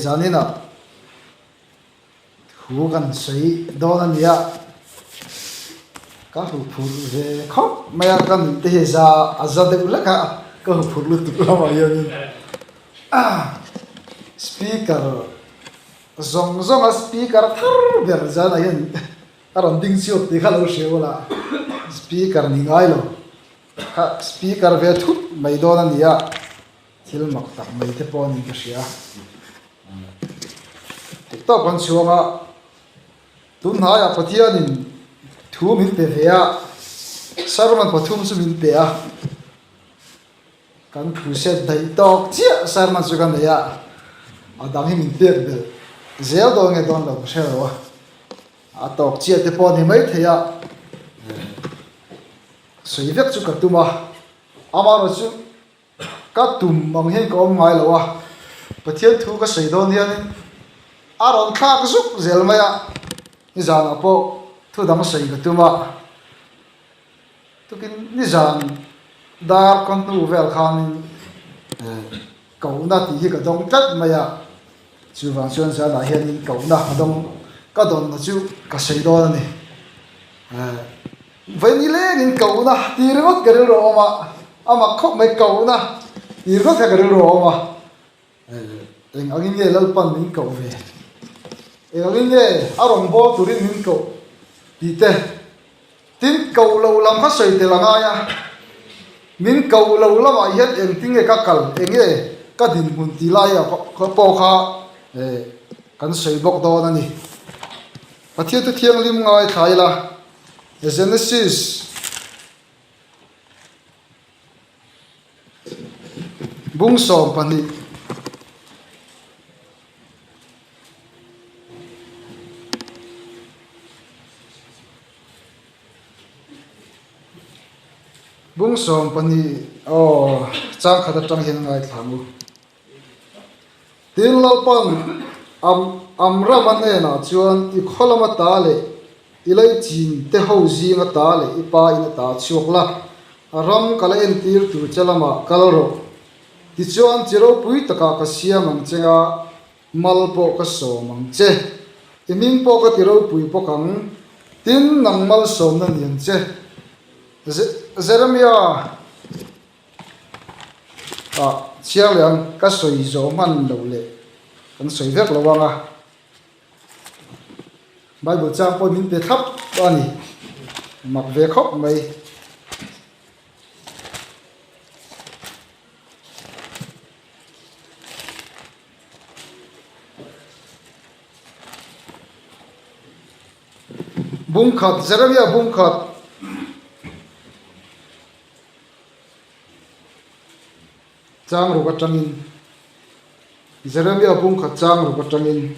zaninah thu kan sawi dawn a nia ka huphurh ve khawp mai a ka nuih te hi za a za deuh hlek a ka huphurh lutuk lamah hianin speaker zawng zawng a speaker thar ber zanah hian a rawn ding chhuak tih kha lo hria ula speaker ni ngai lo kha speaker ve thut mai dawn a ni a thil mak tak mai te pawh a ni ka hria dik tawk kan chhuang a tun hnaiah Pathianin thu min pe ve a sermon pathum chu min pe a Kan crusade daih tawk chiah sermon chu ka nei a, a dang hi min pek belh zel dawn nge dawn lo ka hre lo a, a tawk chiah te pawh a ni maithei a, sawi vek chu ka tum a, amaherawh chu ka tum ang hian ka awm ngai lo a, Pathian thu ka sawi dawn hianin a rawn thlak zuk zel mai a, nizanah pawh thu dang sawi ka tum a. Tukin nizan dar kawn hnu vel khanin kohna tih hi ka dawng tlat mai a, chuvang chuan zanah hianin kohna ka dawng ka dawnna chu ka sawi dawn a ni. Vawi nilengin kohna tih ringawt ka rilru a awm a, a mak khawp mai kohna tih ringawt kha ka rilru a awm a. Eng angin nge Lalpan min koh ve? Eng angin nge a rawn bawl turin min koh tih te? Tin, koh lo lam kha sawi tel a ngai a. Min koh lo lamah hian engtin nge ka kal, eng nge ka dinhmun tih lai ah pawh kha kan sawi bawk dawn a ni. Pathian thu thianghlim ngaithla ila, Genesis. Bung 12. Bung 12 aw chang khat atang hian ngaithla ang u. Tin Lalpan Am Amrama hnenah chuan i khaw lama ta leh i leichin te ho zinga ta leh i pa in a ta chhuak la, a ram ka la entir tur che lamah kal rawh. Tichuan chi ropui takah ka siam ang che nga, mal pawh ka sawm ang che. I hming pawh ka ti ropui bawk ang, tin nang malsawmna ni ang che. Jeremia. Ah chiang leh ang ka sawi zawh hman loh leh kan sawi vek lo ang a bible chang pawh min pe thlap a ni mak ve khawp mai. Bungkhat Jeremiah bungkhat. Chang ruk atangin Jeremia bung khat chang ruk atangin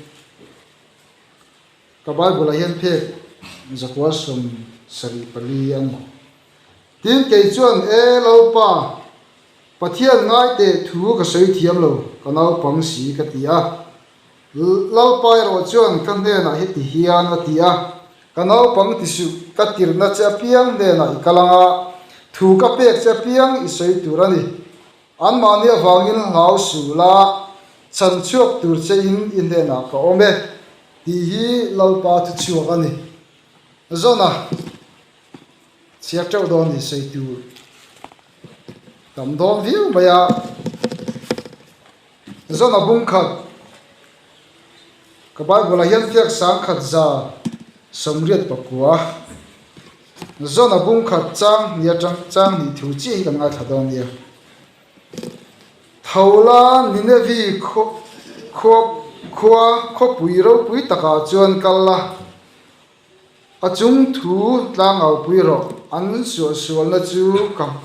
ka Bible ah hian phek zakua 74 a ni. Tin kei chuan E Lalpa, Pathian ngai teh thu ka sawi thiam lo, ka naupang si ka ti a. Lalpa erawh chuan ka hnenah heti hian a ti a, Ka naupang ti suh, ka tirhna che apiang hnenah i kal ang a, thu ka pek che apiang i sawi tur a ni. Anmahni avangin hlau suh la, chhan chhuak tur che in i hnenah ka awm e, tih hi Lalpa thu chhuak a ni. Zona, chhiar teuh dawn i sawi tur tam dawn viau mai a. Zona bung khat, Ka Bible ah hian fiak sang khat 189. Zona bung khat chang hnih atang chang hnih thu chiah hi kan ngaithla dawn nia. Thola Ninevi khua khua khawpui ropui takah chuan kal la, A chung thu tlangau pui rawh, an suahsualna chu ka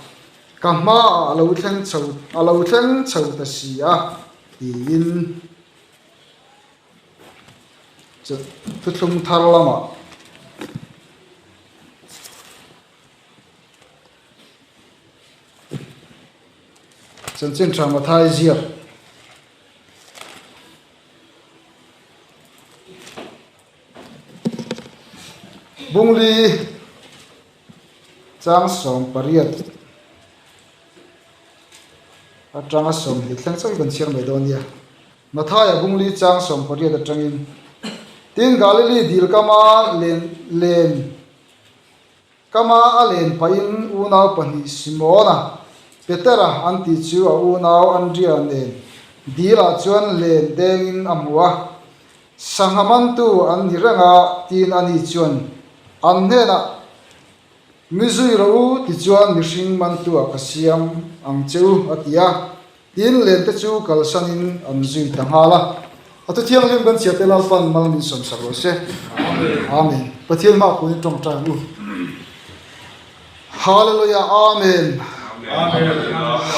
ka hmaah a lo thleng chho a lo thleng chho ta si a, tiin thuthlung thar lamah. Chanchin tha Mathai ziak. Bungli chang 18 atanga 20 thleng chauh hi kan chhiar mai dawn nia. Mathaia bungli chang 18 atangin, Tin, Galili dil kama len len kama a len pahin unau pahnih Simona, Petera an tih chu a unau Andria nen dilah chuan len dengin a hmu a. Sangha mantu an ni reng a, tin ani chuan an hnenah, Mi zui rawh u, tichuan mihring mantuah ka siam ang che u, a ti a. Tin, lente chu kalsanin an zui ta nghal a. A thu thianghlim kan chhiate Lalpan mal min sawmsak rawh se. Amen. Pathian hma puiin tawngtai ang u. Hallelujah Amen.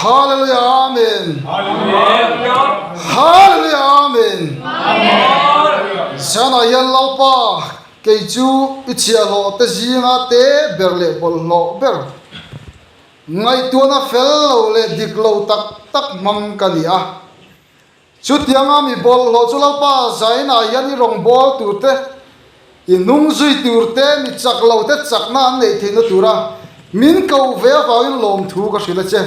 Hallelujah Amen. Hallelujah Amen. Zanah hian Lalpa Kei chu i chhiahhlawh te zinga te ber leh bawlhhlawh ber, ngaihtuahna fel lo leh dik lo tak tak hmang ka ni a. Chutianga mi bawlhhlawh chu Lalpa zainah hian i rawngbâwl tur te, i hnung zui tur te, mi chak lo te chakna an neih theihna tura min koh ve avangin lawmthu ka hrilh a che.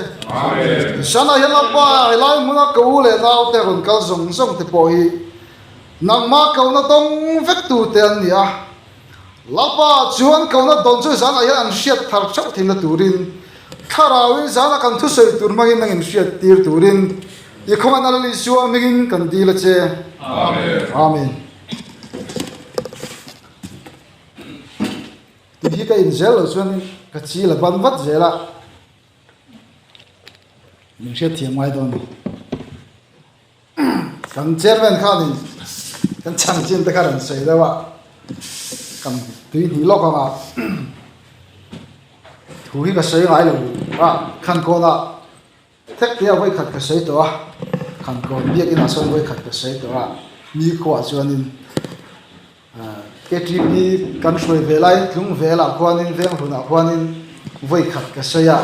Zanah hian Lalpa helai hmuna ka u leh naute rawn kal zawng zawng te pawh hi Nangmah kohna dawng vek tute an ni a, Lalpa chuan kohna dawn chu zanah hian an hriat thar theuh theihna turin, Thlarauin zana kan thusawi tur hmangin nangin hriat tir turin i khawngaihna Lal Isua hmingin kan dil a che. Amen. Tih hi ka inzel loh chuan ka chil a ban vat zel a. Min hriatthiam ngai dawn ni. Kan chairman khanin kan chanchin te kha rawn sawi deuh a, kan tui hnih lawk ang a, thu hi ka sawi ngai lo a, Khankawn ah thek te ah vawikhat ka sawi tawh a, Khankawn biakin ah sawn vawikhat ka sawi tawh a, nikhua chuanin KTP kan hruai ve lai tlung velah khuanin Venghlunah khuanin vawi khat ka sawi a,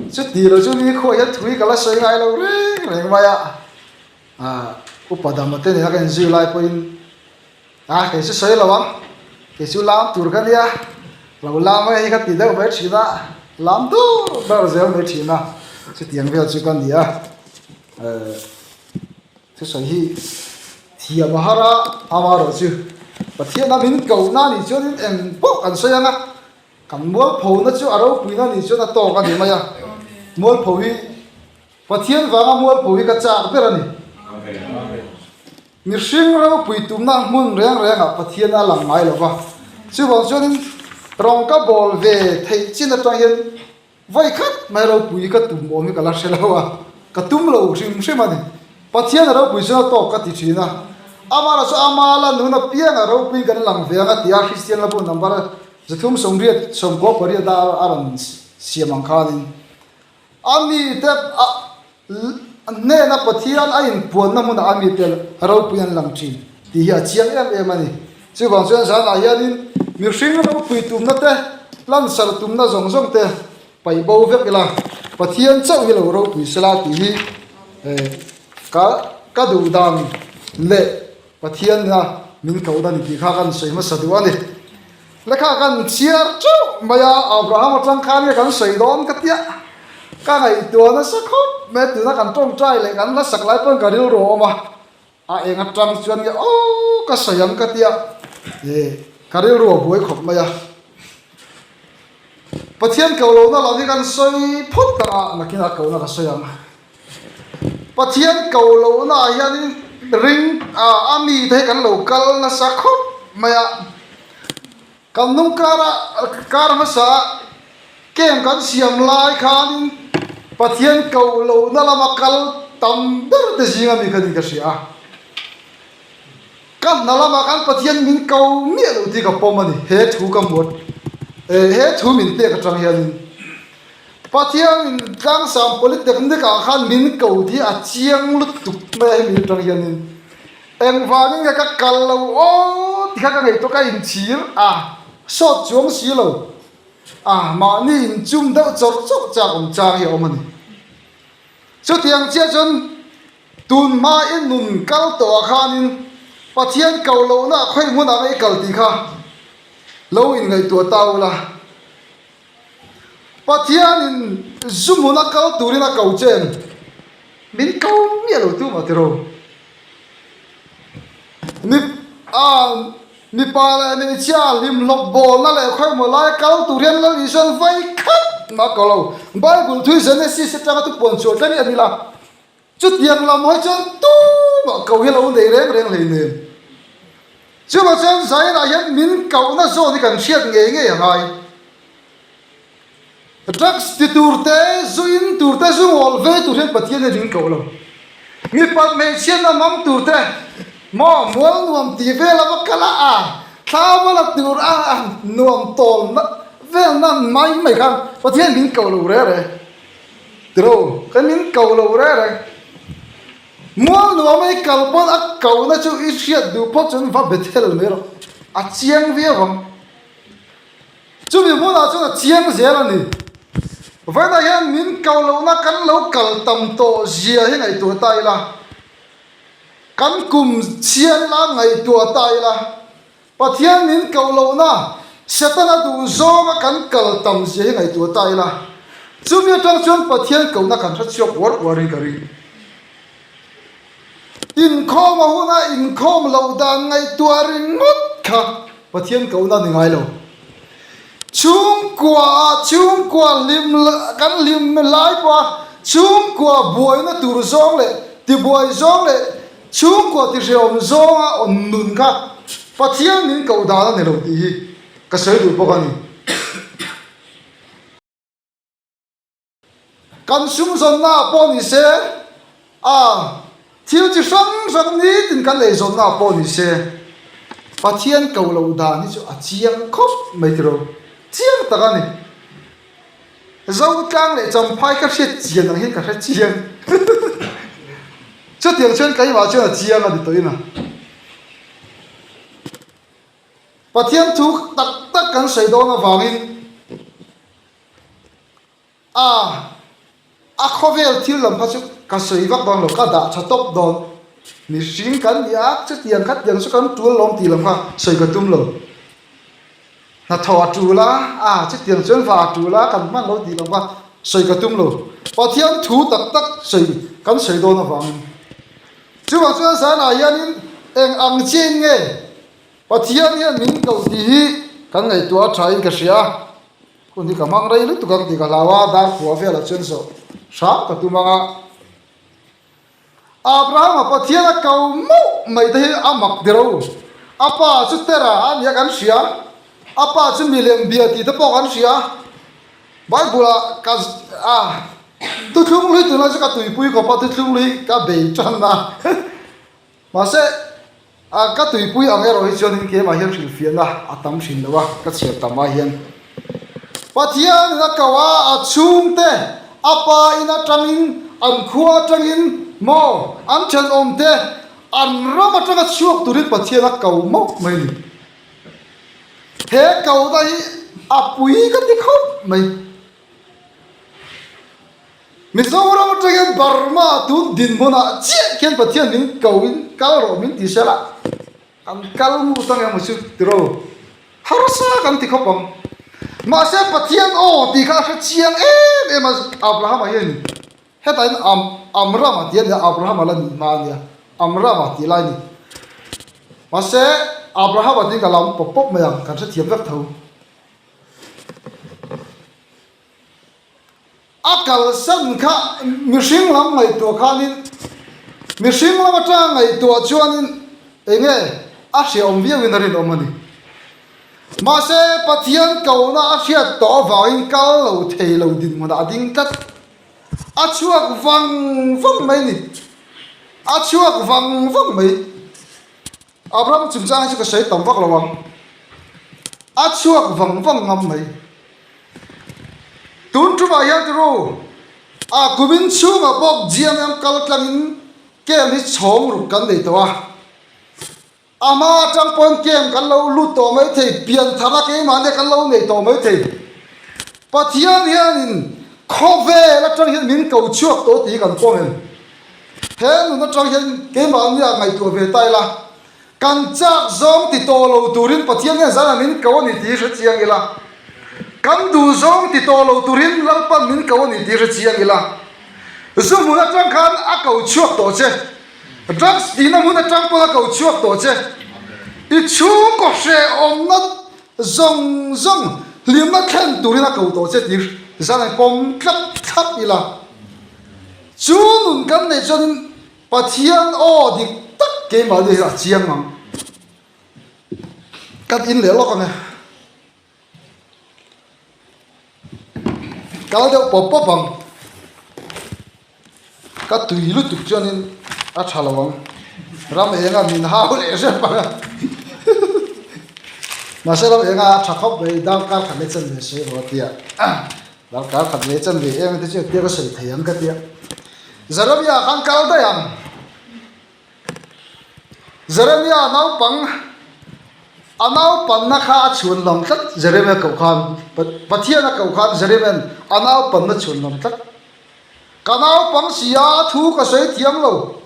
chuti lo chu ni khuah hian thui ka la sawi ngai lo reng reng mai a, upa dama te nena ka inzui lai pawhin a kei chu sawi lo ang, kei chu lam tur ka nia, lo lam mai hi ka ti deuh mai thin a, lam dur ber zel mai thin a, chutiang vel chu ka ni a. Thusawi hi thiam a har a, amaherawh chu Pathiana min kohna a nih chuanin eng pawh kan sawi ang a, kan mualphona chu a ropuina a nih chuan a tawk a ni mai a, mualpho hi Pathian vanga mualpho hi ka chak ber a ni. Mihring ropui tumna hmun reng rengah Pathian a lang ngai lo va, chuvang chuanin rawng ka bawl ve theih chin atang hian Vawi khat mai ropui ka tum awm hi ka la hre lo a, ka tum lo hrim hrim a ni. Pathian a ropui chuan a tawk ka ti thin a, amah chu ama la nun apianga ropui kan lang ve ang a ti a, Kristian Labu number 380 98 a a rawn siam ang khanin a mite a hnena Pathian a inpuanna hmunah a mite ropui an lang thin tih hi a chiang em em a ni. Chuvang chuan zanah hianin mihring ropui tumna te, lansar tumna zawng zawng te paih bo vek ila, Pathian chauh hi lo ropui sela tih hi ka ka duh dan leh Pathianna min koh dan tih kha kan sawi hmasa duh a ni. Lehkha kan chhiar teuh mai a, Abraham atang khan nge kan sawi dawn ka tia, ka ngaihtuah nasa khawp mai a, tuna kan tawngtai leh kan hlasak lai pawn ka rilru a awm a. A eng atang chuan nge aw ka sawi ang ka tia e ka rilru a buai khawp mai a. Pathian ko lohna lam hi kan sawi phawt ang a, nakinah kohna ka sawi ang. Pathian ko lohna ah hianin ring a mite hi kan lo kal nasa khawp mai a. Kan hnung kara kar hmasa camp kan siam lai khanin Pathian koh lohna lama kal tam ber te zinga mi kha ni ka hria a. Ka hna lamah khan Pathian min ko miah loh tih ka pawm a ni. He thu ka hmuat he thu min pek atang hianin Pathianin Tlangsam Polytechnic ah khan min ko tih a chiang lutuk mai a hemi atang hianin. Engvangin nge ka kal lo aw ti kha ka ngaihtuah ka inchhir a, sawt chuang si lo a, mahni inchum deuh chawrh chawrh chak awm chang hi a awm a ni. Chutiang chiah chuan tun hma i nun kal tawhah khanin Pathian ko lohna ah khawi hmunah nge i kal tih kha lo inngaihtuah ta ula. Pathianin zu hmuna kal turin a ko che em? Min ko miah lo tu mah tiraw? Mi a mipa leh hmeichhia hlimhlawp bawlna leh khawimaw laia kal tur hian Lal Isuan vai khat mah ko lo. Bible thui Genesis atanga thupuan chhuah thleng hi a ni la. Chutiang lam hawi chuan tumah ko hi lo nei reng reng hleinem. Chuvang chuan Zairah hian min kohna zawn hi kan hriat ngei ngei a ngai. Drugs ti tur te, zu in tur te, zu ngawl ve tur hian Pathian hian min koh lo. Mipat hmeichhiatna hmang tur te, maw mual nuam tih vel a va kal a, a thla va la tur a, a nuam tawl vel nan mai mai khan Pathian min koh lo reng reng. Tiro, kan min koh lo reng reng. Mual nuam a i kal pawn a kohna chu i hriat duh phawt chuan va Bethel mai rawh. A chiang viau ang. Chumi hmunah chuan a chiang zel a ni. Vawiinah hian min ko lohna kan lo kal tam tawh zia hi ngaihtuah ta ila, kan kum chhiat la ngaihtuah ta ila, Pathian min ko lohna Setana duh zawnga kan kal tam zia hi ngaihtuah ta ila, chumi atang chuan Pathian kohna kan hre chhuak uar uarin ka ring. Inkhawm a huna inkhawm loh dan ngaihtuah ringawt kha Pathian kohna a ni ngai lo. Chhungkua ah chhungkua hlim kan hlim lai pawha chhungkua buaina tur zawng leh tibuai zawng leh chhungkua tihrehawm zawnga awn nun kha Pathian min koh dan a ni lo tih hi ka sawi duh bawk a ni. Kan sumzawnna ah pawh ni se, a thil chi hrang hrang nitin kan eizawnna ah pawh ni se, Pathian ko loh dan hi chu a chiang khawp mai tiraw, chiang tak a ni. Zotlang leh Champhai ka hriat chian ang hian ka hre chiang. Chutiang chuan keimah chuan a chiang a ni tawhin a. Pathian thu tak tak kan sawi dawn avangin, A, a khawvel thil lam kha chu ka sawi vak dawn lo, ka dah tha tawp dawn. Mihring kan ni a, chutiang khatiang chu kan tul lawm tih lam kha sawi ka tum lo. Hnathawh a tul a, a, chutiang chuan va a tul a, kan hman lo tih lam kha sawi ka tum lo. Pathian thu tak tak sawi kan sawi dawn avangin. Chuvang chuan zanah hianin eng ang chiain nge Pathian hian min koh tih hi kan ngaihtuah a thain ka hria. Hun hi ka hmang rei lutuk ang tih ka hlau a, dar khua velah chuan zawh hram ka tum ang a. Abrahama Pathian a ko mauh mai te hi a mak diro. A pa chu Tera a nia kan hria, a pa chu milem bia tih te pawh kan hria. Bible ah ka a thuthlung hlui tunlai chu ka tuipui khawp a, thuthlung hlui ka bei tan a. Mahse, a ka tuipui ang erawh hi chuanin keimah hian hrilhfiahna a tam hrin lo a, ka chhiar tam ai hian. Pathianin a ko a, a chhungte, a pa in atangin, an khua atangin maw, an thenawmte, an ram atanga chhuak turin Pathian a ko mawp mai a ni. He kohna hi a pui ka ti khawp mai. Mizoram atang hian Burma tun dinhmunah chiah khian Pathian min ko in kal rawh min ti sel a, an kal ngut ang emaw chu tiro harsa kan ti khawp ang. Mahse Pathian aw tih kha a hre chiang em em a Abrahama hian hetah hian Am Amrama tih a nia Abrahama la nih hma a nia Amrama tih lai a ni. Mahse Abrahama tiin ka lam pawp pawp mai ang kan hrethiam vek tho. A kalsan kha mihring lam ngaihtuah khanin mihring lam atanga ngaihtuah chuanin eng nge a hriaawm viauin a rinawm a ni. Mahse, Pathian kohna a hriat tawh avangin kal lo thei lo dinhmunah a ding tlat. A chhuak vang vang mai ni. A chhuak vang vang mai. Abraham chungchang hi chu ka sawi tam vak lo ang. A chhuak vang vang ngam mai. Tun tumah hian turu a kumin chhungah pawh GMM kal tlangin camp hi chhawng ruk kan nei tawh a. A hma atang pawn camp kan lo lut tawh mai thei, pianthar a keimahnia kan lo nei tawh mai thei. Pathian hianin khawvel atang hian min ko chhuak tawh tih hi kan pawm em? He nun atang hian keimahnia ngaihtuah ve ta ila, kan chak zawng ti tawh lo turin Pathian hian zanah min ko a ni tih hre chiang ila, kan duh zawng ti tawh lo turin Lalpan min ko a ni tih hre chiang ila, zu hmun atang khan a ko chhuak tawh che. Drugs tihna hmun atang pawh a ko chhuak tawh che. I chhungkaw hrehawmna zawng zawng hlimna thlen turin a ko tawh che tih zan an pawm thlap thlap ila. Chu nun kan neih chuanin Pathian aw dik tak keimahni hi a chiang ang. Kan in leh lawk ang e. Kal deuh pawp pawp ang. Ka tui lutuk chuanin a tha lo ang. Ram enga min hau leh hrep ang a. Mahse ram enga a tha khawp mai darkar khat leh chanve sawi rawh a tia. Darkar khat leh chanve em te chu tia ka sawi thei ang ka tia. Jeremia khan kal daih ang. Jeremia naupang a naupanna kha a chhun lam tlat Jeremia koh khan Pathian a koh khan Jeremia'n a naupanna chhun lam tlat. Ka naupang si a thu ka sawi thiam lo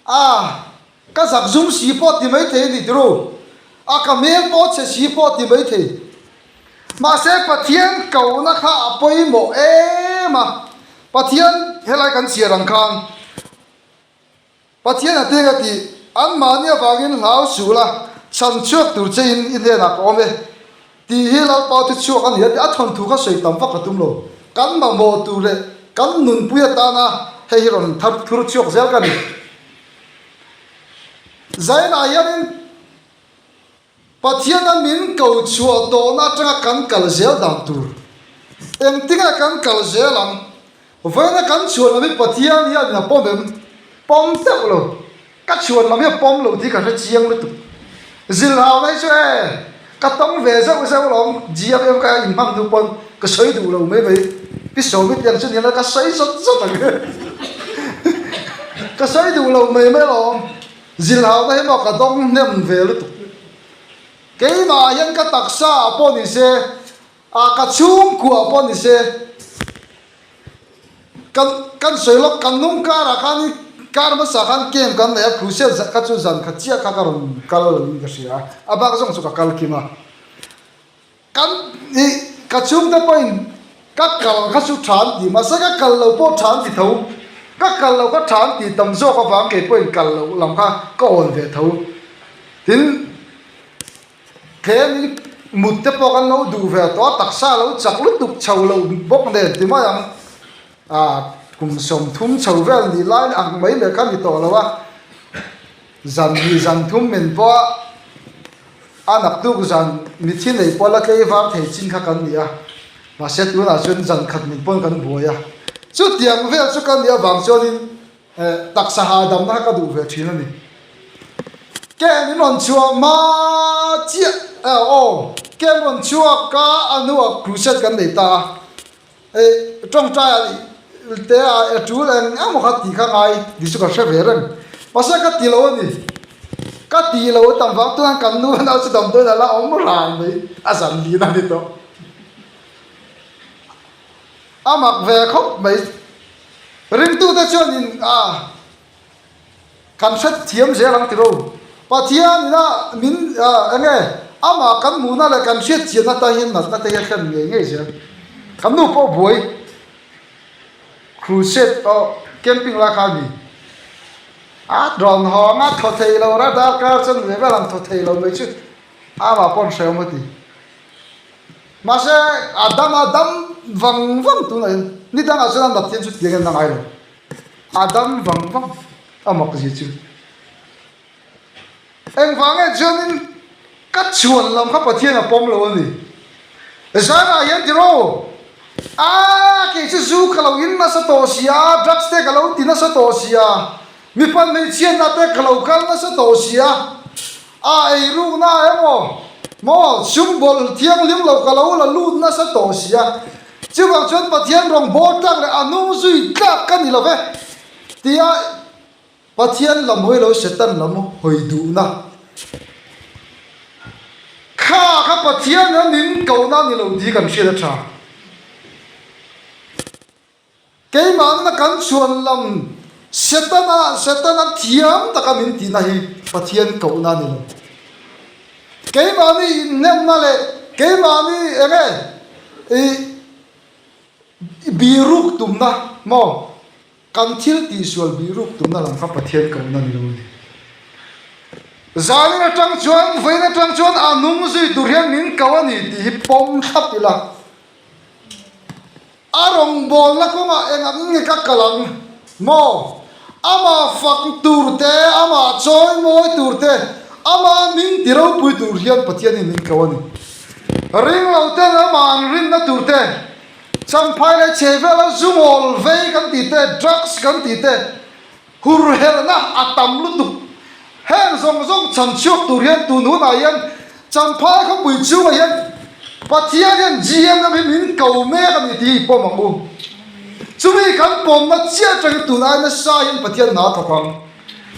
a, ka zak zum si pawh ti mai thei a ni tiro, a ka hmel pawh chhe si pawh ti mai thei. Mahse Pathian kohna kha a pawimawh em a, Pathian helai kan chhiar ang khan Pathian a teng a tih, Anmahni avangin hlau suh la, chhan chhuak tur che in i hnenah ka awm e, tih hi Lalpa thu chhuak a ni a ti. A thawnthu kha sawi tam vak ka tum lo. Kan mamawh tur leh kan nunpui atana hei hi rawn thar thur chhuak zel ka ni. Zainah hianin. Pathiana min ko chhuah tawhna atanga kan kal zel dan tur. Engtinge kan kal zel ang? Vawiina kan chhuan lam hi Pathian hian a pawm em? Pawm teuh lo. Ka chhuan lam hi a pawm lo tih ka hre chiang lutuk. Zilhau mai chu e, ka tawng ve zeuh zeuh alawm, GMM ka inhman hnu pawn ka sawi duh lo mai mai. Pi Sawmi tiang chu nian a ka sawi zawt zawt ang. Ka sawi duh lo mai mai alawm. Zilhauhna hi maw ka dawng hnem ve lutuk. Keimah hian ka taksa ah pawh ni se, ah ka chhungkua pawh ni se, kan kan sawi lawk kan nung karah khan i kar hmasa khan camp kan nei a, crusade kha chu zan khat chiah kha ka rawn kal lo in ka hria a, a bak zawng chu ka kal kim a. Kan i ka chhungte pawhin ka kal kha chu tha an ti mahse ka kal lo pawh tha an ti tho. Ka kal lo kha tha an ti tam zawk avang kei pawhin kal loh lam kha ka awn ve tho. Tin, tlemin mut te pawh kan lo duh ve tawh a, taksa lo chak lutuk chho lo bawk nen ti mai ang. Ah kum 30 chho vel nih lai ang mai leh kha ni tawh lo a. Zan hnih zan thum min pawh a, a naktuk zan mithi nei pawh la tlei var thei chin kha kan ni a, mahse tunah chuan zan khat min pawn kan buai a, chutiang vel chu ka nih avang chuanin taksa hahdamna kha ka duh ve thin a ni. Ke min rawn chhuah hma chiah aw, ke an rawn chhuak a, a hnuah crusade kan nei ta a. Hei tawngtai ah te ah e tul eng emaw kha tih kha ngai tih chu ka hre ve reng. Mahse ka ti lo a ni. Ka ti lo tam vang chuan kan nu nau chu damdawiin a la awm ran mai a zan lin a ni tawh. A mak ve khawp mai. Ringtute chuanin ah. Kan hret thiam zel ang tiro. Pathian ina min enge amah kan hmuhna leh kan hriat chianna ta hian natna te hi a thlen ngei ngei zel. Kan nu pawh buai crusade aw camping lai kha a ni. A rawn hawng a thaw thei lo ra darkar chuan ve vel ang thaw thei lo mai chu amah pawh an hrehawm a ti. Mahse a dam a dam vang vang tunah hian ni dangah chuan a nat hian chutiang hian a ngai lo. A dam vang vang a mak zia chu. Engvang nge chuanin ka chhuan lam kha Pathian a pawm lo a ni. Zanah hian tiraw, Aaa kei chu zu ka lo in nasa tawh sia, drugs te ka lo ti nasa tawh sia, mipa hmeichhiatna te ka lo kal nasa tawh sia, a eirukna emaw maw sum bawlh thianghlim lo ka lo la lut nasa tawh sia, Chuvang chuan Pathian rawngbâwl tlâk leh a hnung zui tlâk ka ni lo ve, tia Pathian lam hawi lo Satan lam hawi duhna kha kha Pathian a min kohna a ni lo tih kan hriat a ṭha. Keimahna kan chhuan lam Setana Setana thiam taka min tihna hi Pathian kohna a ni lo. Keimahni inhnemna leh keimahni eng nge i biruk tumna maw? Kan thil tihsual bihruk tumna lam kha Pathian kohna ni lo a ni. Zanin atang chuan, vawiin atang chuan a nung zui tur hian min ko a ni tih hi pawm thlap ila. A rawngbawlna kawngah eng ang nge ka kal ang maw? Amah fak tur te, amah chawi mawi tur te, amah min ti ropui tur hian Pathianin min ko a ni. Ringlo ten amah an rinna tur te, Champhai leh chhehvela zungawl vei kan tih te, drugs kan tih te, hurherhna a tam lutuk. Heng zawng zawng chhan chhuak tur hian tun hunah hian Champhai khawpui chhungah hian Pathian hian GMM hi min ko mek a ni tih hi pawm ang u. Chumi kan pawmna chiah atangin tun ai nasa hian Pathian hna a thawk ang.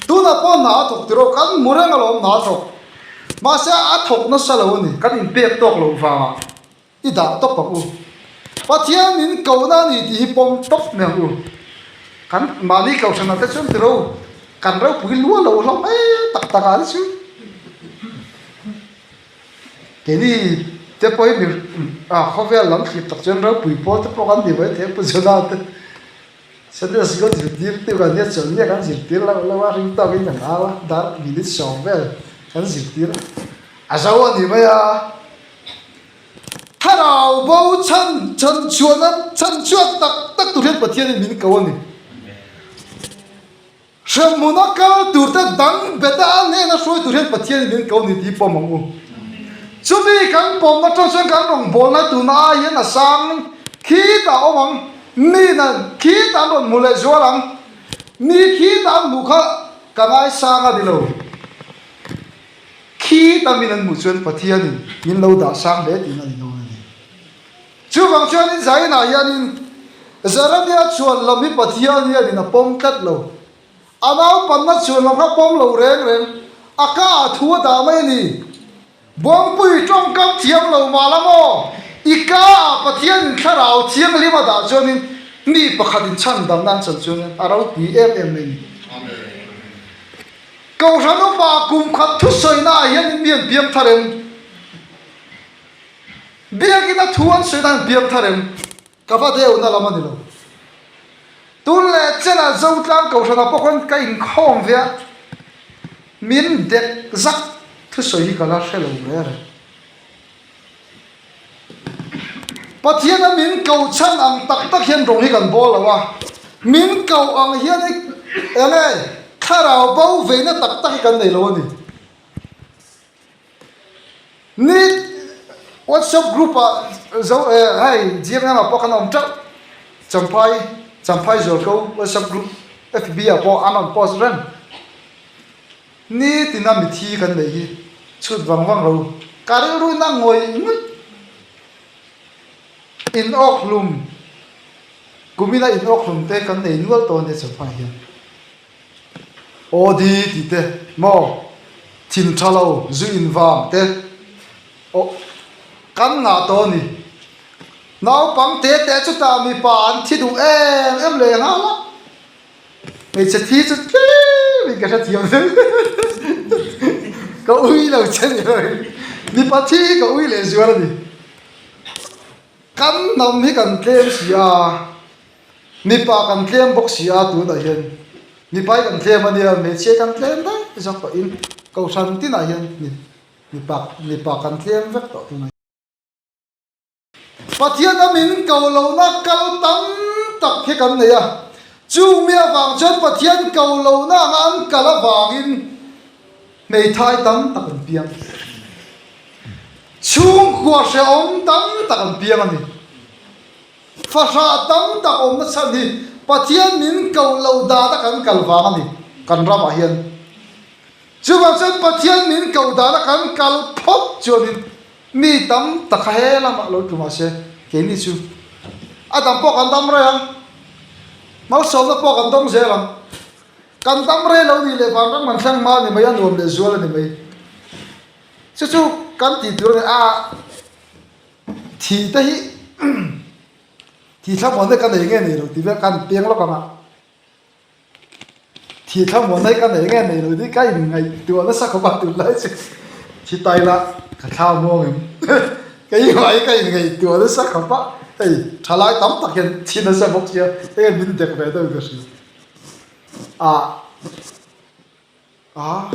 Tunah pawh hna a thawk tiraw kan hmu reng alawm hna a thawk. Mahse a thawk nasa lo a ni, kan inpek tawk loh vangah. I dah tawp ang u. Pathian min kohna a ni tih hi pawm tawp mai ang u. Kan mahni kohhranah te chuan tiro kan ropui lua lo hlawm em tak tak ah te chu. Keini te pawh hi mi khawvel lam thlip tak chuan ropui pawl te pawh kan ni mai thei a Pu Jonah te Sunday School zirtir tu kan nia chuan nge kan zirtir loh loh a ring tawkin kan au a dar minute sawm vel kan zirtir a zo a ni mai a. Thlarau bo chhan chhan chhuahna chhan chhuak tak tak tur hian Pathianin min ko a ni. Hremhmuna kal turte dang beta a hnena hruai tur hian Pathianin min ko a ni tih pawm ang u. Chumi kan pawmna tang chuan kan rawngbawlna tuna ai hian a sang khitah a awm ang, mi na khitah an rawn hmu leh zual ang. Mi khitah an hmuh kha ka ngaisang a ni lo. Khi tamin an hmuh chuan Pathianin min lo dah sang hle tiin a ni dawn a ni. Chuvang chuanin Zainah hianin Jeremia chhuan lam hi Pathian hianin a pawm tlat lo. A naupanna chhuan lam kha pawm lo reng reng, a ka ah thu a dah mai a ni. Buangpui tawngkam thiam lo mah la maw? I ka ah Pathianin thlarau thianghlim a dah chuanin mi pakhatin chhandamna an chan chuanin a ropui em em mai a ni. Kohhran upa kum khat thusawiina ah hian mi an piang thar em? Biakina thu an sawiina an piang thar em? Ka va deuhna lam a ni lo. Tun leh chenah Zotlang Kohhranah pawh khawn ka inkhawm ve a, min dek zak thusawi hi ka la hre lo reng reng. Pathiana min koh chhan ang tak tak hian rawng hi kan bawl lo a, min koh ang hian i enge thlarau bo veina tak tak hi kan nei lo a ni. Ni WhatsApp group ah zo eh hei GMM ah pawh kan awm teuh, Champhai Champhai Zualko WhatsApp group FB ah pawh an rawn post reng. Nitina mithi kan neih hi chhut vang vang lo. Ka rilru in a ngawih ngawih. In awk hlum, kumina in awk hlum te kan nei nual tawh a nia chawhma hian. Aw di tih te maw, thin tha lo, zu in vang te aw kan ngah tawh a ni. Naupang te te chutah mipa an thi duh em em leh nghal a. Hmeichhe thi chu tlem in ka hrethiam zel ka ui lo che ni lo in mipa thi hi ka ui leh zual a ni. Kan hnam hi kan tlem si a, mipa kan tlem bawk si a tunah hian mipa hi kan tlem a nia hmeichhia kan tlem daih zawk tawh in kohhran tinah hian mipa mipa kan tlem vek tawh tunah. Pathian a min ko lohna kal tam tak hi kan nei a, chung mi avang chuan Pathian ko lohna anga an kal avangin hmeithai tam tak an piang. Chhungkua hrehawm tam tak an piang a ni. Fahrah tam tak awmna chhan hi Pathian min ko loh dana kan kal vang a ni kan ramah hian. Chuvang chuan Pathian min ko dana kan kal phawt chuanin Mi tam tak kha he lamah lo tlu mahse keini chu a dam pawh kan dam rei ang, malsawmna pawh kan dawng zel ang. Kan dam rei lo nih leh vanram kan thleng hma a ni mai, a nuam leh zual a ni mai. Chu chu kan tih tur a ni a, thi te hi thi thlamuanna ka nei nge nei lo tih vel kan peng lawk ang a. Thi thlamuan ai ka nei nge nei lo tih ka inngaihtuah nasa khawp a tunlai chu thi tai la ka thla muang em keimah hi ka inngaihtuah nasa khawp a hei thalai tam tak hian thi nasa bawk sia hei hian min dek ve deuh ka hria. Ah a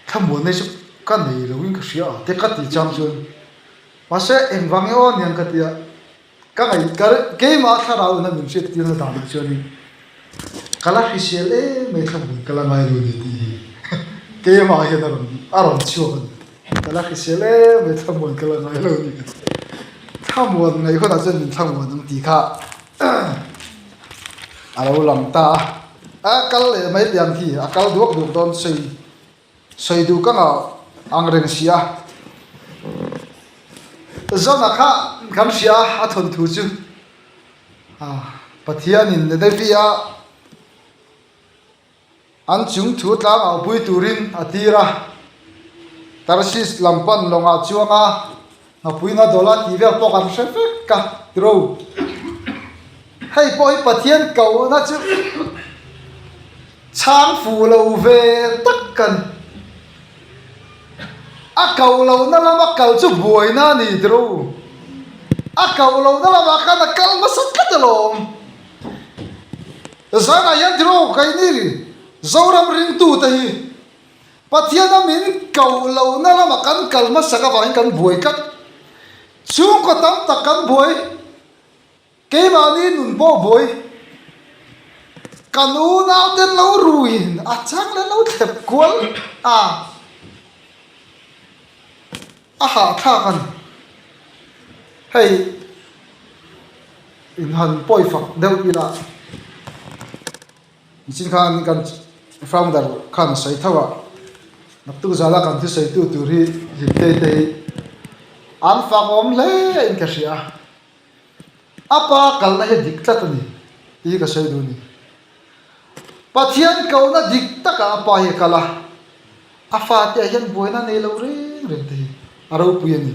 thlamuanna hi chu ka nei lo in ka hria a te ka tih chang chuan mahse engvang nge aw aniang ka tia ka ngaih ka keimah thlarau ina min hriat tirna danah chuanin ka la hrisel em mai thlamuan ka la ngai lo ni tih hi keimah hian a rawn a rawn chhuak a ni ka la hrisel em mai thlamuan ka la ngai lo ni ka ti thlamuan ngaih hunah chuan min thlamuan ang tih kha. A lo lang ta a, a kal leh mai tih ang khi a kal duak duak dawn sawi sawi duh ka ngah ang reng si a. Zona kha kan hria a a thawnthu chu Pathianin Nedevi-a An chung thu tlang au pui turin a tir a, Tarsis lam pan lawngah chuang a, nghapuina dawla tih vel pawh kan hre vek a, tiro. Hei pawh hi Pathian kohna chu chhang fuh lo ve tak a ni. A koh lohna lama kal chu buaina a ni, tiro. A koh lohna lamah khan a kal hmasa tlat alawm. Zanah hian tiraw keini Zoram ringtute hi Pathiana min koh lohna lama kan kal hmasak avangin kan buai tlat. Chhungkaw tam tak kan buai, keimahni nun pawh buai. Kan unauten lo ruiin a chang leh lo thlep kual a, a hahthlak a ni. Hei. Inhan pawi fak deuh ila nichin khan kan founder khan a sawi tho a, naktuk zala kan thusawitu tur hi Hlimtei te hi an fak awm hle in ka hria a, a pa kalna hi a dik tlat a ni tih hi ka sawi duh a ni. Pathian kohna dik takah a pa hi a kal a, a fate ah hian buaina nei lo reng reng te hi a ropui a ni.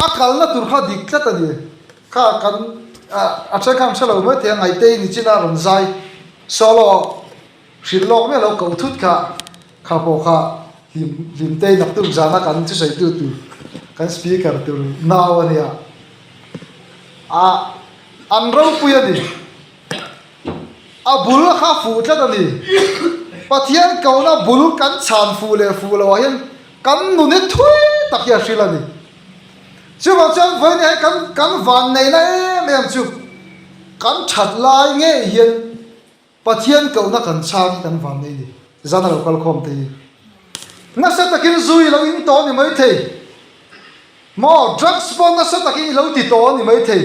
A kalna tur kha dik tlat a ni. Kha kan a then khan hre lo mai thei a, Ngaitei ni chin a rawn zai solo hrilh lawk miah lo ko thut kha, kha pawh kha hlim hlimtei naktuk zana kan thusawitu tur kan speaker tur nau a nia. A an ropui a ni. A bul kha fuh tlat a ni. Pathian kohna bul kan chhan fuh leh fuh loh ah hian kan nun hi thui tak hi a hril a ni. Chuvang chuan vawiin hei kan kan vanneihna em em chu kan that lai ngei hian Pathian kohna kan chhang hi kan vannei ni. Zan a lo kal khawm te hi. Nasa takin zu i lo in tawh a ni maithei. Maw drugs pawh nasa takin i lo ti tawh a ni maithei.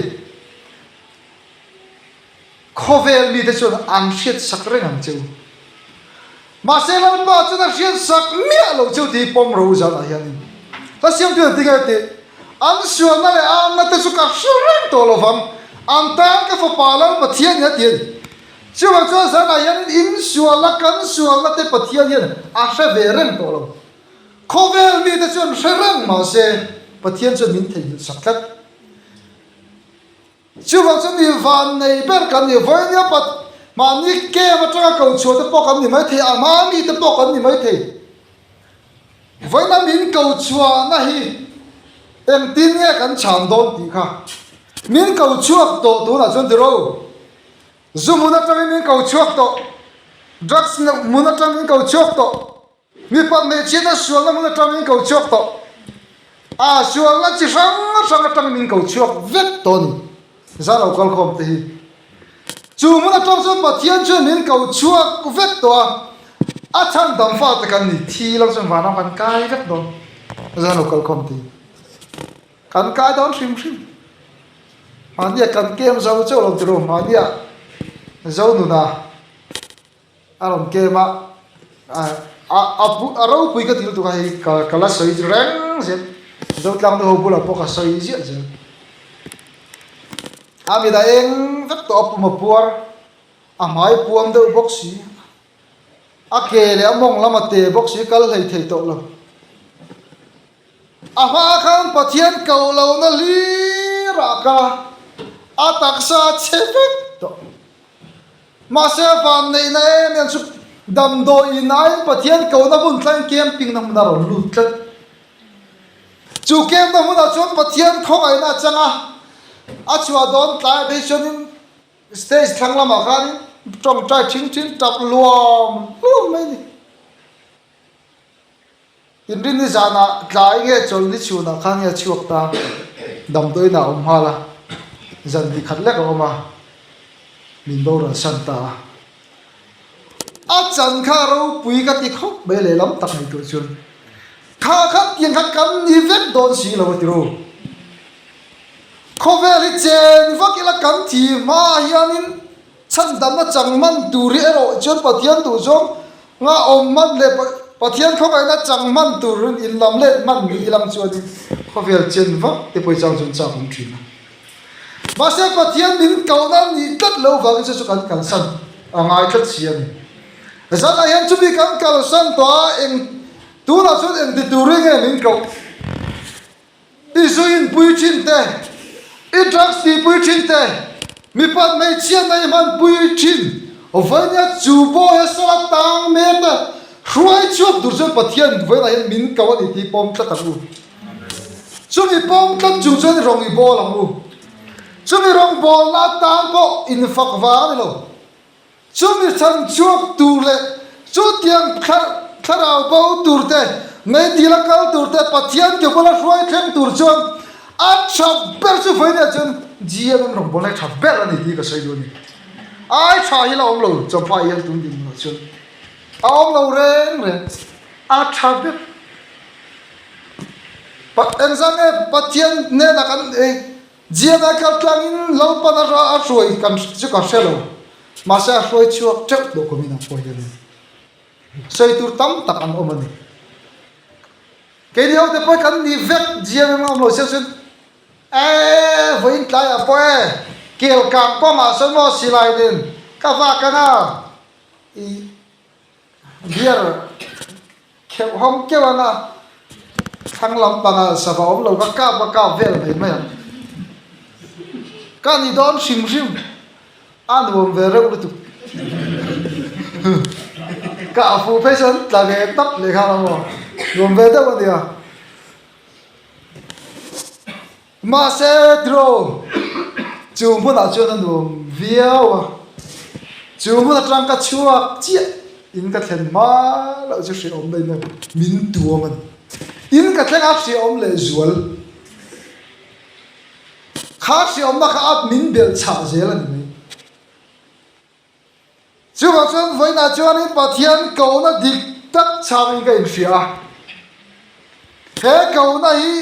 Khawvel mite chuan an hriatsak reng ang che u. Mahse Lalpa chuan a hriatsak miah lo che u tih hi pawm ro zanah hianin hla siamtu an ti nge tih? An sualna leh amna te chu ka hre reng tawh lo vang, an tan ka fapa Lal Pathian in a ti a ni. Chuvang chuan zanah hianin in sualna kan sualna te Pathian hian a hre ve reng tawh lo. Khawvel mite chuan hre reng mahse Pathian chuan min theihnghilh sak tlat. Chuvang chu mi van nei ber kan ni. Vawinia pat mahni camp atanga ko chhuah te pawh kan ni mai thei, a hma mi te pawh kan ni mai thei. Vawiina min ko chhuahna hi engtin nge kan chhan dawn tih kha min ko chhuak tawh tunah chuan tiro. Zu hmun atangin min ko chhuak tawh, drugs hmun atangin min ko chhuak tawh. Mipa hmeichhiatna sualna hmun atangin ko chhuak tawh a, sualna chi hrang hrang atangin min ko chhuak vek tawh a ni. Zan lo kal khawm te hi. Chu hmun atang chuan Pathian chuan min ko chhuak vek tawh a, a chhan dam fate kan ni, thi lo chuan vanram kan kai vek dawn. Zan lo kal khawm te hi. Kan kai dawn hrim hrim. Mahnia kan kem zo chauh lo tiro, mahnia zo nuna. A rawn kem a, a ropui ka ti lutuk a hei ka la sawi reng zel, Zotlang nu ho bulah pawh ka sawi ziah zel. A mit a eng vek tawh a pum a puar, a hmai puam deuh bawk si, a ke leh a mawng lam a te bawk si kal hlei thei tawh lo. A hma khan Pathian ko lohna hlir ah kal a, a taksa a chhe vek tawh. Mahse a vanneihna em em chu damdawi in aiin Pathian kohna hmun thlangin camping na hmun a rawn lut tlat. Chu camp na hmunah chuan Pathian khawngaihna a chang a, a chhuah dawn tlai phei chuanin stage thlang lamah khanin. Tawngtai thin thin tap luam luam mai a ni. Inrinni zanah tlai nge chawlhni chhunah khan nge a chhuak ta, damdawiin ah a awm nghal a, zan hnih khat lek a awm a, min boral san ta a. A chan kha ropui ka ti khawp mai lehlam tak nei tur chuan kha kha tiang kha kan ni vek dawn si lo a ti ru. Khawvel hi chen vak ila kan thi hma hianin chhandamna chang hman tur hi erawh chuan Pathian duh zawng nga awm hman leh Pathian khawngaihna chang hman turin inlam let hman ni ilang chuanin khawvel chen vak te pawh hi chang chuan chak awm thin a. Mahse Pathian min kohna nih tlat lo vangin chu chu kan kalsan a ngai tlat si a ni. Zanah hian chumi kan kalsan tawh a, eng tunah chuan eng ti turin nge min koh? I zu inpui thin te, i drugs tihpui thin te, mipat hmeichhiatna i hmanpui thin, vawinia chu bawiha sala tang mek te hruai chhuak tur chuan Pathian vawiinah hian min ko a ni tih pawm tlat ang u. Chumi pawm tlat chung chuan rawng i bawl ang u. Chumi rawng bawlna atan pawh infak vang a ni lo. Chumi chhan chhuak tur leh chutiang thlarau bo tur te, meidila kal tur te, Pathian ke bula hruai thleng tur chuan a tha ber chu vawiinah chuan GMM rawng bawlna hi tha ber a ni tih ka sawi duh a ni. Ai tha hi la awm lo, Champhai hian tun dinhmunah chuan a awm lo reng reng. A tha ber. Engzah nge Pathian hnenah kan ei GMI kal tlangin Lalpan a a hruai kan chu ka hre lo. Mahse a hruai chhuak teuh tawh kum in ang pawh hian sawi tur tam tak an awm a ni. Keini ho te pawh kan ni vek GMM a awm lo sia chuan ee vawiin tlaiah pawh e kel kang kawngah sawn maw silai nen ka vak ang a i Beer kheuh hawng keuh ang a, thlang lampangah sava awm lo ka kap ka kap vel mai mai ang. Ka ni dawn hrim hrim, a nuam ve reuh lutuk. Ka a fuh phei chuan tla ve tap leh nghal ang aw, nuam ve deuh a nia. Mahse tiraw, chu hmunah chuan a nuam viau a, chu hmun atang ka chhuak chiah in ka thlen hma loh chu hrehawm daih mai min tuam a ni. In ka thleng a hrehawm leh zual, kha hrehawmna kha a min belh chhah zel a ni mai. Chuvang chuan vawiinah chuanin Pathian kohna dik tak chhangin ka inhria a. He kohna hi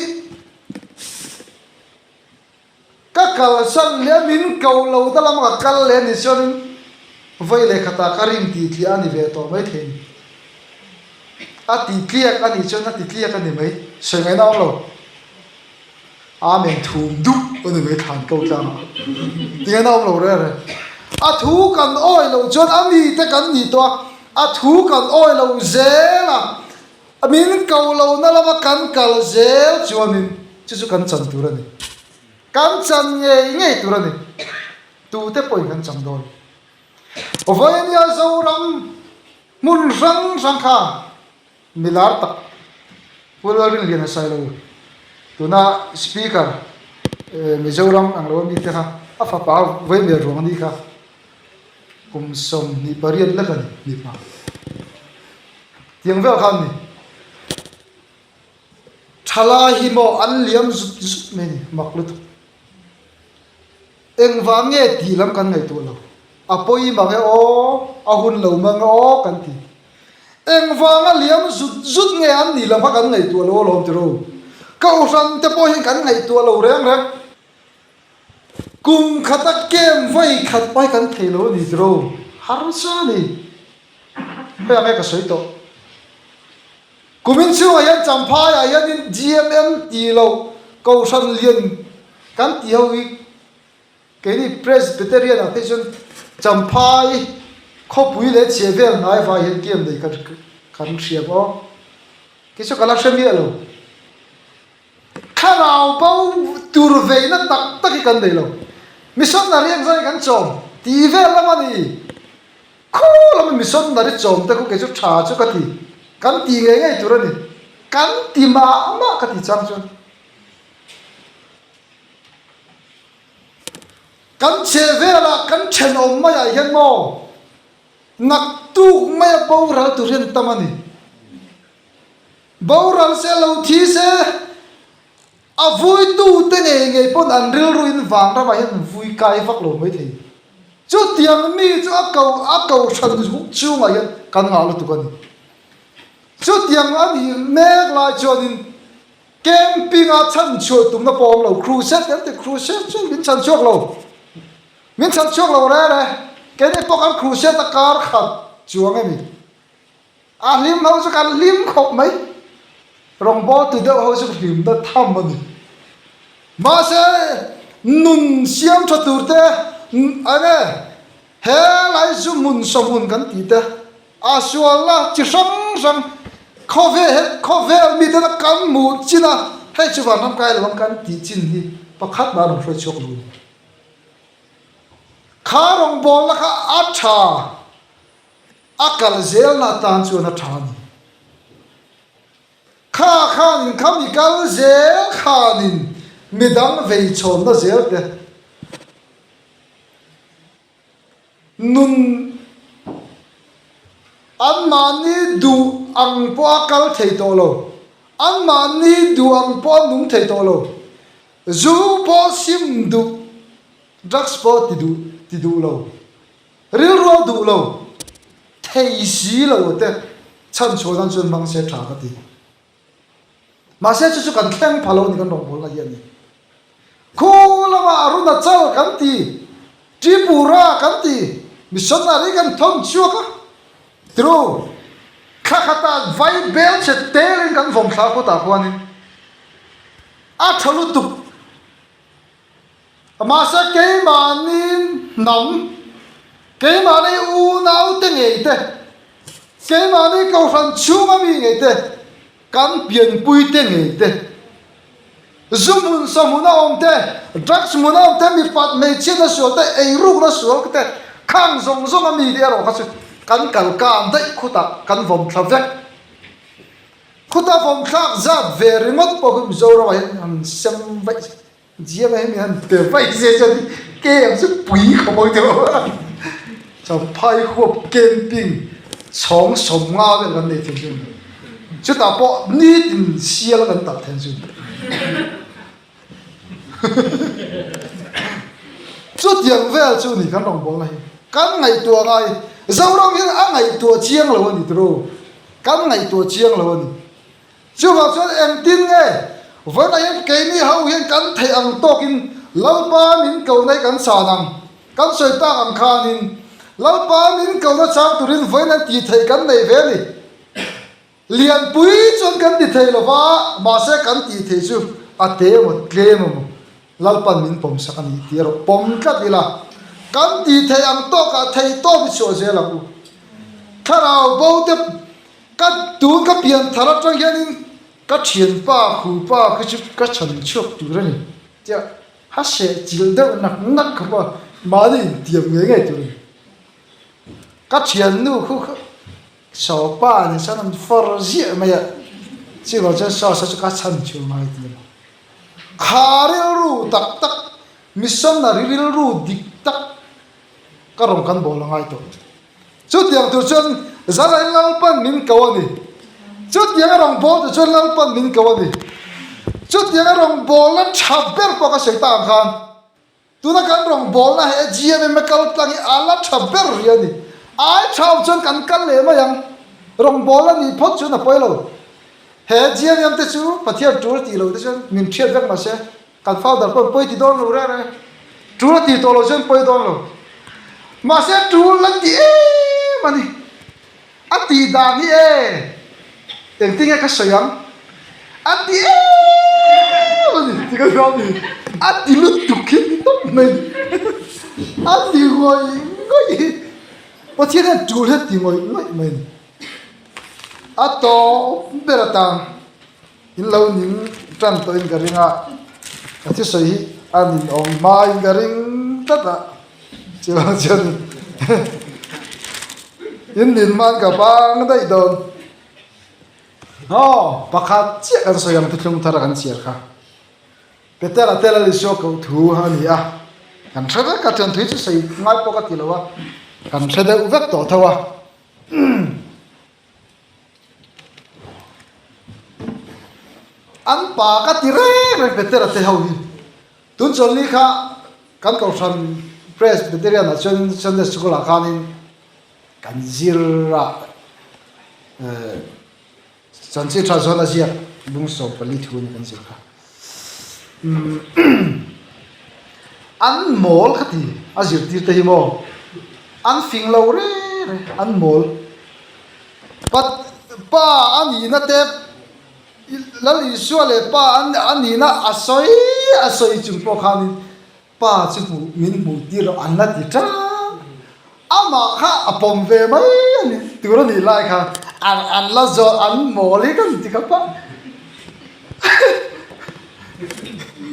ka kalsan leh a, min koh lo ta lama ka kal leh a nih chuanin vawi leh khatah ka rin tih tliah a ni ve tawh maithei a ni. A ti tliak a nih chuan a ti tliak a ni mai, sawi ngaihna a awm lo. Amen thum dup a ni mai thlan ko tlang a tinge na awm lo reng reng. A thu kan awi loh chuan a mite kan nih tawh a, a thu kan awi lo zel a, min ko lo na lama kan kal zel chuanin chu chu kan chan tur a ni. Kan chan ngei ngei tur a ni. Tute pawhin kan chang dawn. Vawinia Zoram hmun hrang hrang kha Milar tak Pu Lalrinlian a sawi lo. Tuna Speaker Mizoram ang lo a mite kha a fapa Vaimel ruang a nih kha kum 28 lek a ni mipa tiang vel kha an ni. Thalai hi maw an liam zut zut mai a ni mak lutuk. Engvang nge tih lam kan ngaihtuah lo. A pawi mang e aw, a hun lo mang e aw kan ti. Engvanga liam zut zut nge an nih lam kha kan ngaihtuah lo alawm ti ro. Kohhran te pawh hian kan ngaihtuah lo reng reng. Kum khata kem vawi khat pawh hi kan thei lo a ni ti ro. Harsa a ni. Hei ang e ka sawi tawh. Kumin chhungah hian Champhaiah hianin GMM tih loh Kohhran lian kan tih ho hi keini Presbyterian ah phei chuan Champhai khawpui leh chhia vel hnai vai hian kem nei kan hria maw? Kei chu ka la hre miah lo. Thlarau bo tur veina tak tak hi kan nei lo. Missionary ang zai kan chawm tih vel lam a ni. Khu lama missionary chawm te khu kei chu tha chu ka ti. Kan ti ngei ngei tur a ni. Kan ti mah mah ka ti chang chuan. Kan chhe velah kan thenawm maiah hian maw? Naktuk maia boral tur hian tam a ni. Boral se lo thi se, a vuitute ngei ngei pawn an rilruin vanramah hian an vui kai vak lo mai thei. Chutiang mi chu a ko a kohhran chhungah hian kan ngah lutuk a ni. Chutiang a nih mek lai chuanin camping-a chhanchhuah tumna pawh a awm lo, crusade kan ti, crusade chuan min chhanchhuak lo. Min chhanchhuak lo reng e, keini pawh kan crusade a kar khat chuang emi? A hlim ho chu kan hlim khawp mai. Rawngbawltu deuh ho chu hlimna tham a ni. Mahse, nun siam tha tur te, enge he lai zu hmun sawhmun kan tih te, a sualna chi hrang hrang khawvel khawvel mitena kan hmuh chin a, hei chu vanram kai lo ang kan tih chin hi pakhat mah a rawn hruai chhuak lo a ni. Kha rawngbawlna kha a tha. A kal zelna atan chuan a tha a ni. Kha khanin kha mi kal zel khanin midang vei chhawnna zel te nun anmahni duh ang pawha kal thei tawh lo, anmahni duh ang pawha nung thei tawh lo, zu pawh sim duh, drugs pawh ti duh ti duh lo. Rilrual duh lo thei si lo te chhan chhuah nan chuan hmang se tha ka ti. Mahse chu chu kan thleng pha lo ni kan rawngbawlna hi a ni. Khu lamah Arunachal kan ti, Tripura kan ti, missionary kan thawn chhuak a, True, thla khatah vai bel che telin kan vawm thla khawtah khuanin a tha lutuk. Mahse keimahni hnam, keimahni unaute ngei te, keimahni kohhran chhunga mi ngei te, kan pianpuite ngei te, zu hmun sa hmuna awm te, drugs hmuna awm te, mipat hmeichhiatna sual te, eirukna sual te, khang zawng zawnga mi te erawh kha chu kan kal kang daih khutah kan vawm thla vek. Khuta vawmthlak zat ve ringawt pawh hi Mizoramah hian han sem vaih GM hi mi han pe vaih se chuan ke ang chu pui khawp ang tih a. Champhai huap camping chhawng 50 vel kan nei thei chu. Chutah pawh nitin sial kan talh then chu. Chutiang vel chu ni kan rawngbawlna hi kan ngaihtuah ngai. Zoram hian a ngaihtuah chiang lo a ni tiraw? Kan ngaihtuah chiang lo a ni. Chuvang chuan engtin nge vawiinah hian keini ho hian kan theih ang tawkin Lalpa min kohna hi kan chhan ang? Kan sawi tak ang khanin Lalpa min kohna chang turin vawiin an tih theih kan nei ve a ni. Lianpui chuan kan ti thei lo va, mahse kan tih theih chu a te emaw tlem emaw Lalpan min pawm sak a ni tih erawh pawm tlat ila, kan tih theih ang tawkah theih tawp i chhuah zel ang u. Thlarau bo te ka tun ka pian thar atang hianin ka thianpa khupa khi chu ka chhan chhuak tur a ni tia ha seh chilh deuh nak nak khawp a, mahni intiam ngei ngei tur a ni. Ka thiannu khu kha Sawpa nih chuan an fawr ziah mai a, chuvang chuan Sawsa chu ka chhan chu ngai ti a. Kha rilru tak tak, missionary rilru dik tak ka rawn kan bawl a ngai tawh. Chutiang tur chuan Zalai Lalpan min ko a ni. Chutiang a rawn bawl tur chuan Lalpan min ko a ni. Chutiang a rawn bawlna tha ber pawh ka sawi tak ang khan, Tuna kan rawngbawlna he GMM a kal tlang hi a la tha ber rih a ni. Ai tha awm chuan kan kal leh mai ang. Rawngbawlna nih phawt chuan a pawi lo. He GMM te chu Pathian tul tih lo te chuan min hriat vek mahse kan founder pawh pawi ti dawn lo reng reng e. Tul a tih tawh lo chuan pawi dawn lo. Mahse tul la ti em a ni. A tih dan hi e, engtin nge ka sawi ang? A ti em a ni ti ka hria a ni. A ti lutuk hi ni tawp mai ni. A ti ngawih ngawih hi Pathian hian tul hi a ti ngawih ngawih mai ni. A tawp ber atang in lo ning tan tawhin ka ring a, ka thusawi hi a ninawm hmain ka ring tlat a, chuvang chuan in nin hman ka bang daih dawn. Aw, pakhat chiah kan sawi ang thuthlung thar a kan chhiar kha. Petera te Lal Isua koh thu a ni a, kan hre vek a, thian thui chu sawi ngai pawh ka ti lo a. Kan hre deuh vek tawh tho a. An pa ka ti reng reng Petera te ho hi. Tun chawlhni kha kan kohhran Presbyterian ah chuan Sunday School ah khanin kan zir a eh Chanchin tha zawn a ziak lung 14 thu in kan zir kha. An mawl kha ti a zirtir te hi maw an fing lo reng reng an mawl. Pa a nihna te Lal Isua leh pa a nihna a sawi a sawi chung pawh khanin Pa chu hmuh min hmuh tir loh an la ti tang. Amah kha a pawm ve mai a ni tur a nih lai khan an an la zawh an mawl hi kan ti khawp a.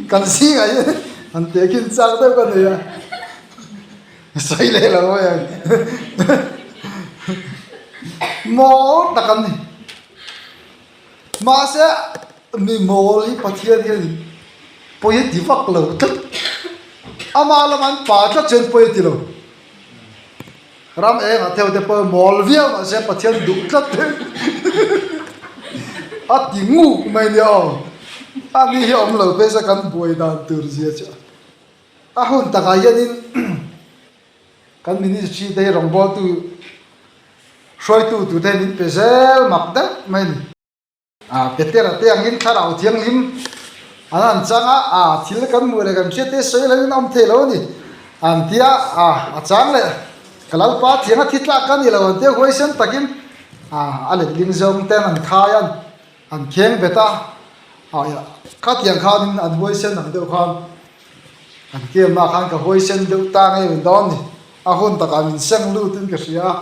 Kan zingah hian an tehkhin chak deuh ka nei a. Sawi leh lo mai ang. Mawl tak an ni. Mahse, mi mawl hi Pathian hian pawi a ti vak lo tlat. Ama lama an pa tlat chuan pawi a ti lo. Ram engah theuh te pawh mawl viau mahse Pathian duh tlat a ti nguk mai nia aw. Ani hi awm lo phei se kan buai dan tur zia chu a hun takah hianin Kan ministry te hi rawngbawltu hruaitu tute hi min pe zel mak deuh mai a ni. A Petera te angin thlarau thianghlim an han chang a, a thil kan hmuh leh kan hriat te sawi loin a awm thei lo a ni. An ti a, a a chang leh ka Lalpa thiang a thi tlak ka ni lo an ti a, huaisen takin a a letling zawng ten an khai a, an kheng bet a, a khatiang khanin an huaisen ang deuh khan Kan kiamna khan ka huaisen deuh ta ngei min dawn ni. A hun takah min seng lutin ka hria a.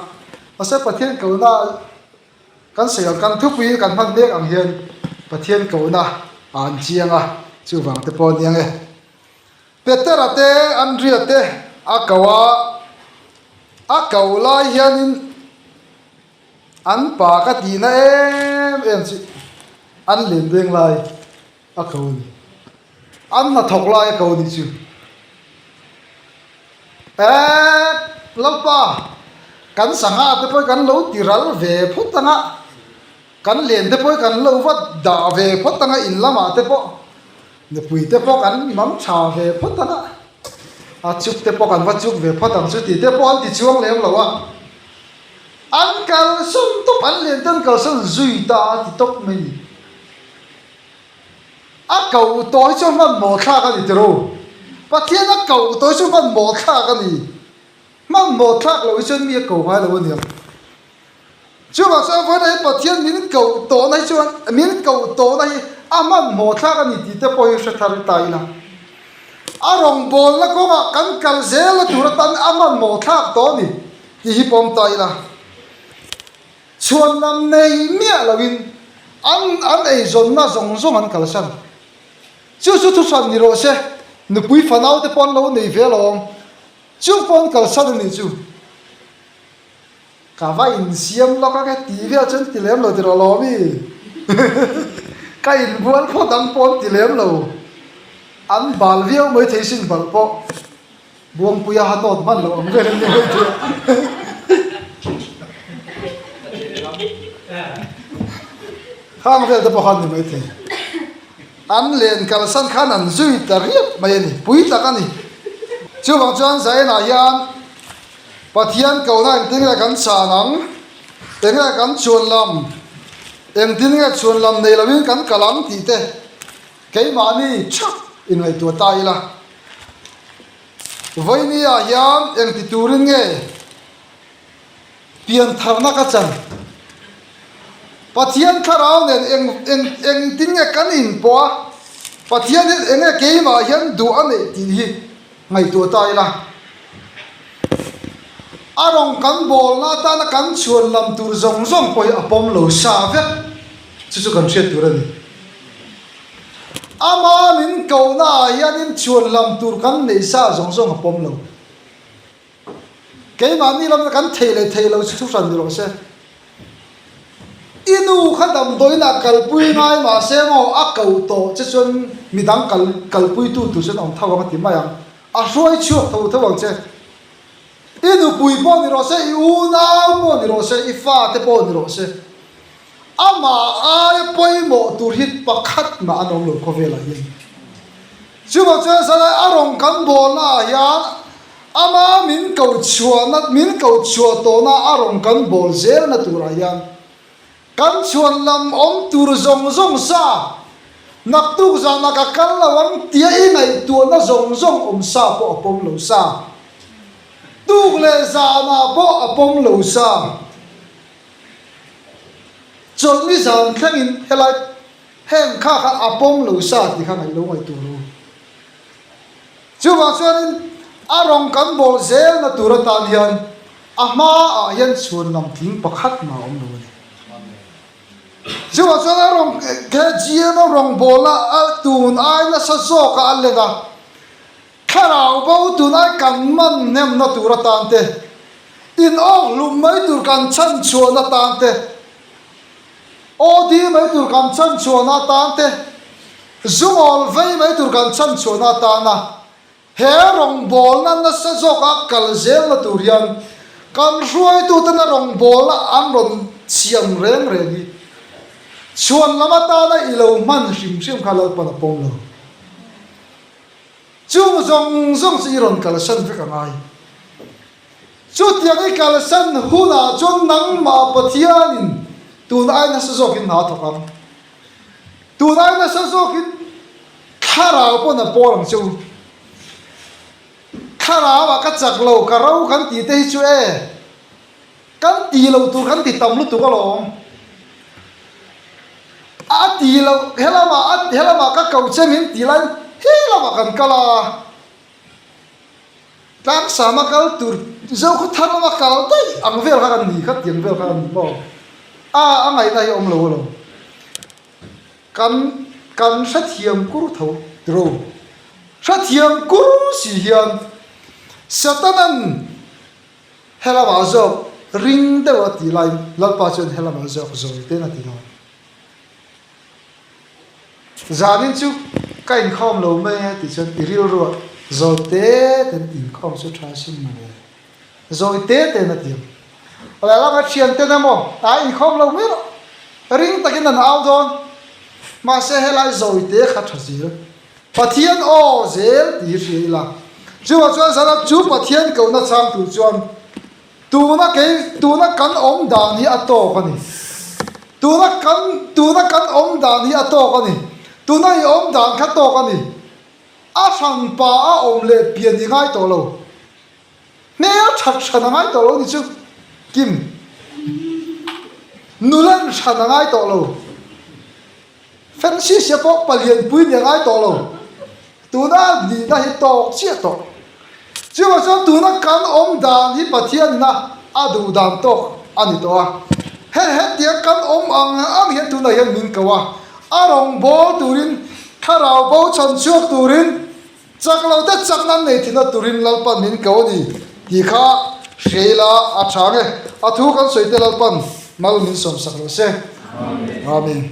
Mahse Pathian kohna kan sawi ang, kan thupui kan hman mek ang hian Pathian kohna ah an chiang a, chuvang te pawh a ni ang e. Petera te, Andria te a ko a, a ko lai hianin an pa ka tihna em em chu an len deng lai. A ko a ni. An hnathawk lai a ko a nih chu. Eeh Lalpa, kan sangha te pawh kan lo ti ral ve phawt ang a, kan len te pawh kan lo va dah ve phawt ang a, in lamah te pawh nupui te pawh kan mam tha ve phawt ang a, a chuk te pawh kan va chuk ve phawt ang chu tih te pawh an ti chuang lem lo a. An kalsawn tawp, an len te an kalsawn zui ta a ti tawp mai ni. A koh tawh hi chu hmanhmawh thlak a ni tiro. Pathian a koh tawh hi chu hmanhmawh thlak a ni. Hmanhmawh thlak loh hi chuan mi a ko ngai lo a niang. Chuvang chuan vawiin ah hian Pathian min koh tawhna hi chuan min koh tawhna hi a hmanhmawh thlak a ni tih te pawh hi hre thar ta ila. A rawngbawlna kawngah kan kal zel a tur atan a hmanhmawh thlak tawh a ni tih hi pawm ta ila. Chhuan lam nei miah loin an an eizawnna zawng zawng an kalsan. Chu chu thuhran ni rawh se, nupui fanau te pawh an lo nei ve alawm. Chu pawh an kalsan a nih chu. Ka va insiam lawk a, ka ti vel chuan ti lem lo ti rawh lawm i. Ka inbual phawt ang pawh an ti lem lo. An bal viau mai thei sin balh pawh. Buangpuia ha nawt hman loh ang vel an ni mai thei a. Khang vel te pawh khan ni mai thei. An len kalsan khan an zui ta riap mai a ni, pui tak a ni. Chuvang chuan Zainah hian Pathian kohna engtin nge kan chhan ang, eng nge kan chhuan lam, engtin nge chhuan lam nei loin kan kal ang tih te keimahni theuh inngaihtuah ta ila. Vawinia hian engti turin nge piantharna ka chan? Pathian thlarau nen eng eng engtin nge kan inpawh a? Pathian hian eng nge keimah hian duh a neih tih hi ngaihtuah ta ila. A rawng kan bawlna atana kan chhuan lam tur zawng zawng pawh hi a pawm lo sa vek. Chu chu kan hriat tur a ni. Ama min kohna ah hianin chhuan lam tur kan neih sa zawng zawng a pawm lo. Keimahni lamna kan thei leh thei lo chu thu hran ni rawh se. I nu kha damdawiin ah kalpui ngai mah se maw a koh tawh che chuan midang kal kalpuitu tur chuan awm tho ang a ti mai ang. A hruai chhuak tho tho ang che. I nupui pawh ni rawh se, i unau pawh ni rawh se, i fate pawh ni rawh se, amah aia pawimawh tur hi pakhat mah an awm lo khawvelah hian. Chuvang chuan zalai a rawn kan bawlna ah hian ama min ko chhuahna, min ko chhuah tawhna a rawn kan bawl zelna turah hian Kan chhuan lam awm tur zawng zawng sa, naktuk zanah ka kal lo ang tia i ngaihtuahna zawng zawng awm sa pawh a pawm lo sa. Tuk leh zanah pawh a pawm lo sa. Chawlhni zan thlengin helai heng kha kha a pawm lo sa tih kha ngaih lo ngaihtuah lo. Chuvang chuanin a rawng kan bawl zelna tur atan hian a hmaah hian chhuan lam tling pakhat mah a awm lo a ni. Chuvang chuan a rawng he GM-a rawngbawlna a tun ai nasa zawka a len a, thlarau bo tun ai kan man hnemna tur atan te, in awk hlum mai tur kan chhan chhuahna tan te, OD mai tur kan chhan chhuahna atan te, Zungawl vei mai tur kan chhan chhuahna atana he rawngbawlna nasa zawka kal zelna tur hian kan hruaitutena rawngbawlna an rawn siam reng reng hi chhuan lam atana i lo hman hrim hrim kha Lalpan a pawm lo. Chung zawng zawng chu i rawn kalsan vek a ngai. Chutiang i kalsan hunah chuan nangmah Pathianin tun ai nasa zawkin hna a thawk ang. Tun ai nasa zawkin thlarau pawn a pawl ang che u. Thlarau ah ka chak lo, ka ro kan tih te hi chu e, kan ti lo tur kan ti tam lutuk alawm. A ti lo, helamah, helamah ka ko che min ti laiin helamah kan kal a. Tlangsama kal tur Zokhaw thar lama kal daih ang vel kha kan ni kha tiang vel kha kan ni maw? A a ngaihna hi a awm lo alawm. Kan kan hrethiam kur tho tiro. Hrethiam kur si hian Satanan helamah zawk ring deuh a tih laiin Lalpa chuan helamah zawk zawi ten a ti dawn. Zanin chu ka inkhawm lo mai a tih chuan i rilruah zawi te ten inkhawm chu tha sin mawle. Zawi te ten a ti ang. Awle lama thian ten emaw a inkhawm lo mai rawh. Ring takin an au dawn. Mahse helai zawi te kha tha zel. Pathian aw zel tih hi hria ila. Chuvang chuan zana chu Pathian kohna chhang tur chuan Tuna kei, tuna kan awm dan hi a tawk a ni. Tuna kan, tuna kan awm dan hi a tawk a ni. Tuna i awm dan kha tawk a ni. A hran pa a awm leh pian i ngai tawh lo. Hmel that hran a ngai tawh lo ni chu. Kim. Nulan hran a ngai tawh lo. Fancy sia pawh palianpui nih a ngai tawh lo. Tuna nihna hi tawk chiah tawh. Chuvang chuan tuna kan awm dan hi Pathianina a duh dan tawk a ni tawh a. He hetiang kan awm ang ang hian tunah hian min ko a. A rawngbâwl turin, thlarau bo chhan chhuak turin, chak lo te chakna an nei thinna turin Lalpan min ko a ni tih kha hria ila a tha nge. A thu kan sawi te Lalpan mal min sawmsak rawh se. Amen.